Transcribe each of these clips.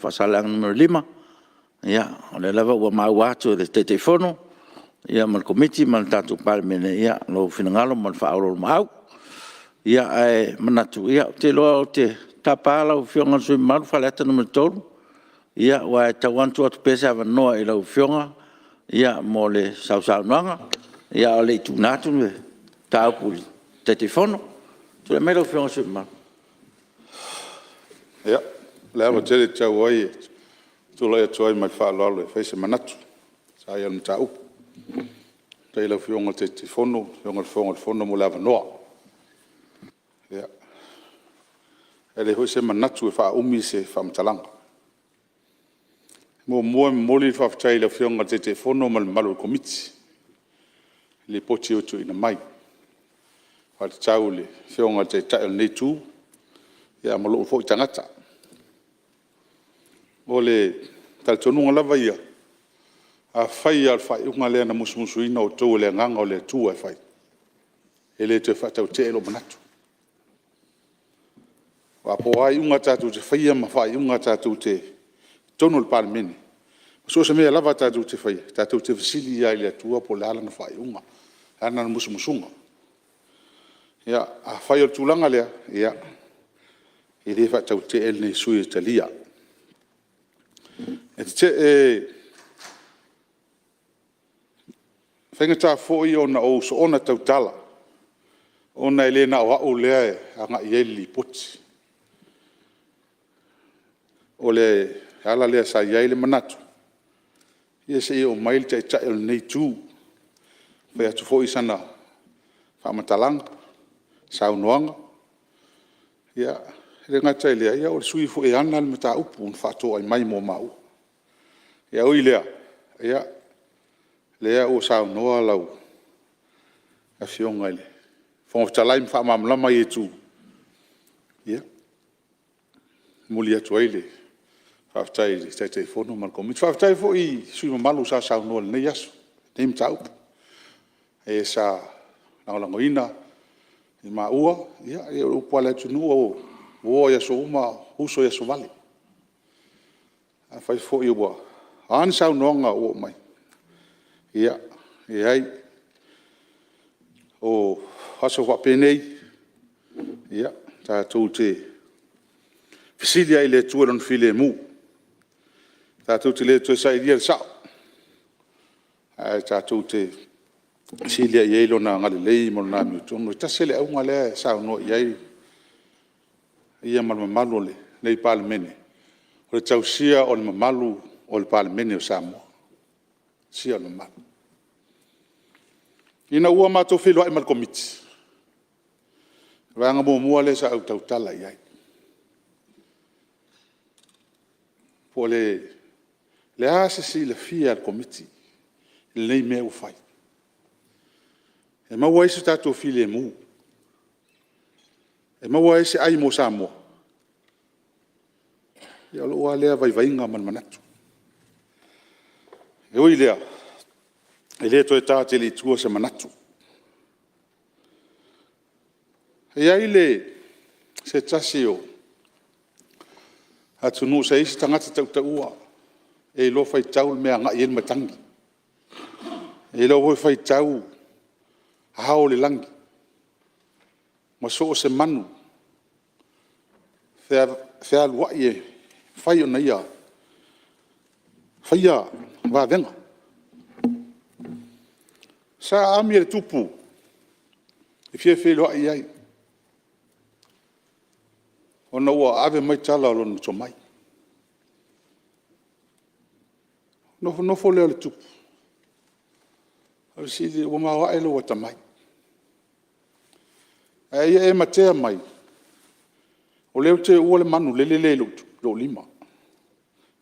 Faasaleleaga 5. Ia o lea lava ua maua atu e le Taitaifono ma le Komiti ma le tatou Palemene lou finagalo ma le faaoloolomaau. Ia ae manatu, ou te iloa ou te tapa lau Afioga i le sui usufono mamalu Faleata 3, aua e tatau lava ona tuu atu pea se avanoa i lau Afioga mo sau saunoaga, a o le i tuuina atu le mataupu i le Taitaifono. Tulai mai lau Afioga i le sui usufono mamalu. Ia, o le ava tele e tatau ai ou te tulai atu ai ma le faaaloalo e fai se manatu e tusa ai o le mataupu. Faafetai i lau Afioga i le Taitaifono lau Afioga i le Fofoga o le Fono mo le avanoa. Ia, e leai foi se manatu e faaumi se faamatalaga. Muamua e momoli le faafetai i le Afioga i le Taitaifono ma le mamalu o le Komiti i le Lipoti ua tuuina mai, e faatatau i le Afioga i le Taitai o lenei Itu ma lou foi tagata. O le talitonuga lava ia, afai lava o le faaiuga lea na musumusuina outou e le Agaga o le Atua e fai, e le toe faatautee lou manatu. Aua po o a iuga tatou te faia ma faaiuga i totonu o le Palemene, so o se mea lava tatou te faia, tatou te fesili lava i le Atua po o le a Lana faaiuga, o le a Lana musumusuga. Ia, afai o le tulaga lea, ia, e le faatautee lenei sui usufono e talia. E faigata foi ona ou soona tautala ona e le na o au lea e agai i ai le Lipoti. O le ala lea sa i ai le manatu, ia se i oo mai le Taitai o lenei Itu e fai atu foi sana faamatalaga, saunoaga. E le gata i lea, o le sui usufono foi e ana le mataupu na faatoai mai mo maua. Ae ui i lea, o lea ua saunoa lau Afioga i le Fofoga Fetalai ma faamalamalama ia itu, ia, e momoli atu ai le faafetai i le Taitaifono ma le Komiti. Faafetai foi i sui usufono mamalu sa saunoa i lenei aso i lenei mataupu, e sa lagolagoina i maua. Ia o upu lava a le atunuu, o uo lava i aso uma a o uso i aso vale. Afai foi o a ni saunoaga ua oo mai, ia, e leai. O aso faapenei, tatou te fesili lava i le Atua i Lona filemu, tatou te le toe sailia le sao, ae tatou te fesili lava i ai i Lona agalelei ma Lona amiotonu. E tasi lava le auga lea e saunoa i ai le paia ma le mamalu o lenei Palemene, o le tausia o le mamalu o le Palemene o Samoa, tausia le mamalu. Ina ua matou feiloai ma le Komiti, o le vaega muamua lea sa ou tautala i ai, po o le a se silafia a le Komiti i lenei mea ua fai, e maua ai so tatou filemu, e maua ai se ai mo Samoa? Ia o lou lava lea vaivaiga ma le manatu. E ui i lea, e le toe ta tele i tua se manatu. E i ai se tasi o atunuu sa i ai se tagata tautaua e iloa faitau le mea e agai i ai le matagi, e iloa foi faitau ao o le lagi ma so o se manu fealuai e mafai ona ia faia vavega. Sa aami e le tupu e fia feiloai i ai ona ua ave mai tala o lona tomai. Ona nofonofo lea o le tupu ae fesili, ua maoae lou atamai, ae ia e matea mai, o lea ou te uua le manulele lea i lou lima,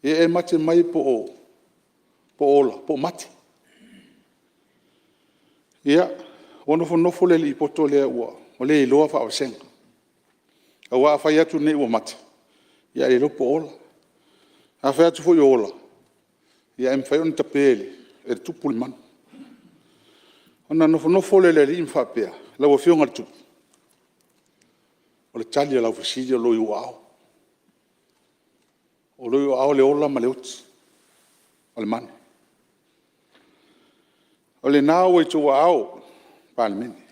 ia e mate mai po o ola po o mate. Ia, ua nofonofo le alii poto lea ua le iloa faavasega, aua a fai atu nei ua mate, ae le iloa po o ola. A fai atu foi o ola, ae mafai ona tape e le tupu le manu. Ona nofonofo lea o le alii ma faapea, lau Afioga i le Tupu, o le tali o lau fesili o lo o i ou aao. O lo o i ou aao le ola ma le oti o le manu. O lena ua i outou aao le Palemene. Na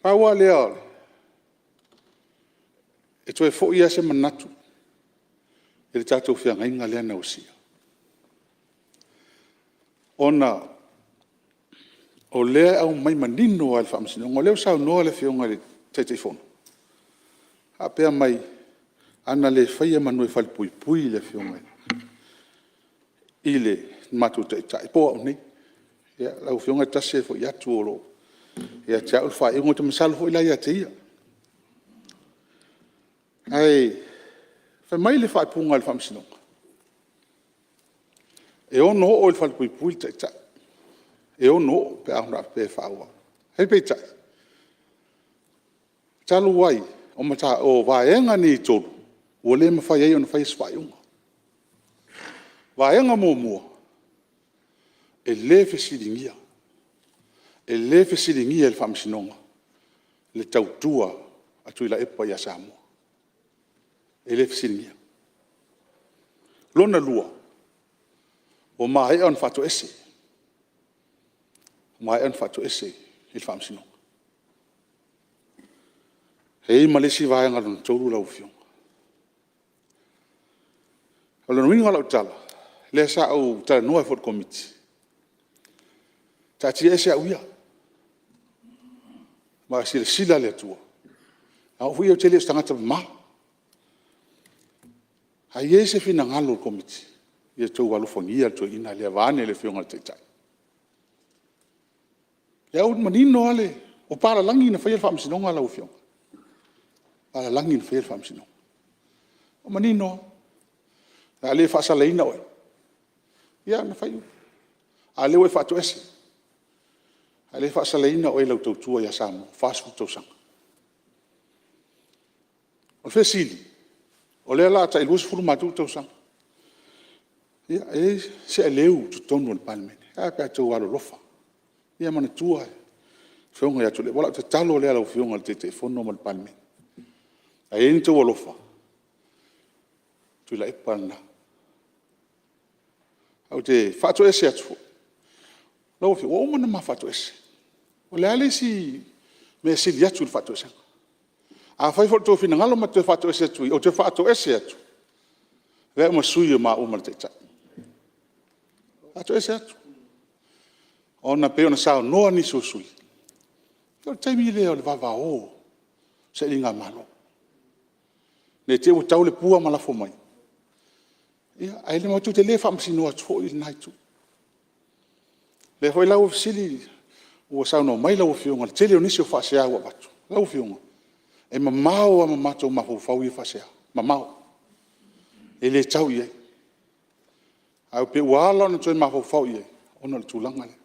pau lava lea, e toe foi lava se manatu i le tatou Feagaiga lea na osia, ona o lea e aumai manino lava e le Faamasinoga. O lea ua saunoa le Afioga i le Taitaifono, faapea mai, ana le faia semeamanu e falepuipui le Afioga i le matou Taitai po o au nei. Ia, lau Afioga e tasi ae foi atu o lo o ia te au le faaiuga, ou te masalo foi o la e ia te ia. Ae fai mai le faaupuga a le Faamasinoga, e ono oo i le falepuipui le Taitai, e ono oo pe a faapea e faaauau. Ae peitai, talu ai o vaega nei e 3, ua le mafai ai ona faia se faaiuga. Vaega muamua, e le fesiligia, e le fesiligia e le Faamasinoga le tautua a Tuilaepa ia Samoa. E le fesiligia. Lona lua, ua maea ona faatoese, ua maea ona faatoese i le Faamasinoga. E i ai ma le isi vaega lona 3 lau Afioga. O le uiga o lau tala, lea sa ou talanoa ai foi i le Komiti, taatia ese au ia, aua e silasila le Atua, o au foi ia ou te le o se tagata mama. A i ai se finagalo o le Komiti, ia outou alofagia le toeaina lea vaeane le Afioga i le Taitai. O lea ua manino lava le… O papalagi na faia le Faamasinoga lau Afioga, o papalagi na faia le Faamasinoga. Ua manino lava, o le a le faasalaina oe, ia na fai upu, a o lea ua e faatoese, o le a le faasalaina oe i lau tautua ia Samoa 40 tausaga. O le fesili, o lea o le a tai 20 matou tausaga, ia e i ai se aleu i totonu o le Palemene? Ae a pe a outou alolofa, ia manatua le Afioga ia Tuilaepa. O lau tatalo lea i lau Afioga i le Taitaifono ma le Palemene, a i ai ni outou alofa, Tuilaepa lena. Ou te faatoese atu foi, lau Afioga, ua uma ona ma faatoese. O le a le isi mea e sili atu i le faatoesega? Afai foi o lo outou finagalo ma te toe faatoese atu i i, ou te faatoese atu, e avea au ma sui o maua ma le Taitai. E faatoese atu. Ona e pei ona saunoa nisi o sui usufono, o le taimi lea o le vavao o sailigamalo. Ne i te i ua tau le pua ma lafo mai, ae matou te le faamasinoina atu foi lena itu. O lea foi la ua fesili, ua saunoa mai lau Afioga i le tele o nisi o faasea ua avatu. Lau Afioga, e mamao lava ma matou mafaufau ia faasea, e mamao, e le tau i ai. Ae pei ua ala ona toe mafaufau i ai, ona o le tulaga lea.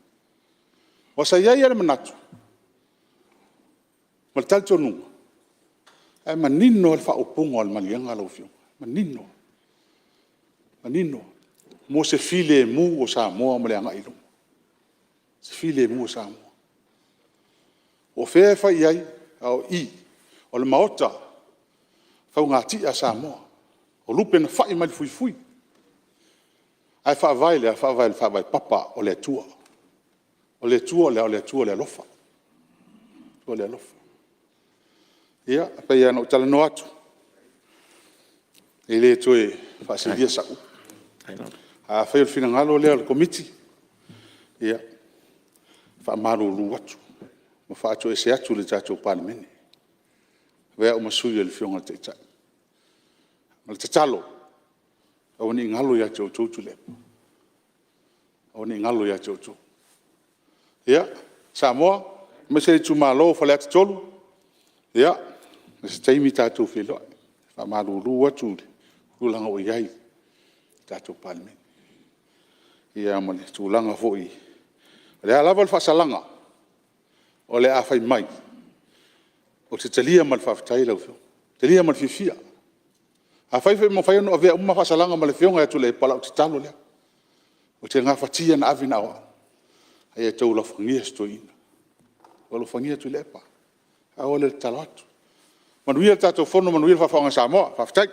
Aua sa i ai lava le manatu ma le talitonuga, o la e manino lava le faaupuga o le maliega lau Afioga, e manino lava, manino lava, mo se filemu o Samoa mo le agai i luma, se filemu o Samoa. Po o fea e fai i ai, a o i, o le Maota faugatia a Samoa, o lupe na fai mai le fuifui. Ae faavae i le a? E faavae i le faavae papa o le Atua. O le Atua o le a? O le Atua o le alofa, o le Atua o le alofa. Ia, e pei lava ona ou talanoa atu, e le toe faasilia sau upu. Afai o le finagalo lea o le Komiti, ia e faamalulu atu, ua faatoese atu i le tatou Palemene, e avea au ma sui o le Afioga i le Taitai. O le tatalo, aua ne i galo ia te outou Tuilaepa, aua ne i galo ia te outou. Ia, Samoa aemaise le itumalo o Faleata 3, ia, o se taimi tatou feiloai. E faamalulu atu i le tulaga ua i ai le tatou Palemene, ia ma le tulaga foi… O le a lava le faasalaga o le a fai mai, ou te talia ma le faafetai lau Afioga, talia ma le fiafia. Afai foi e mafai ona avea uma faasalaga ma le Afioga ia Tuilaepa, o lau tatalo lea, ou te gafatia ona ave na o au, ae ia outou alofagia si toeaina, alofagia Tuilaepa. Na pau lea o le tatalo atu. Manuia le tatou Fono, manuia le faafofoga a Samoa. Faafetai.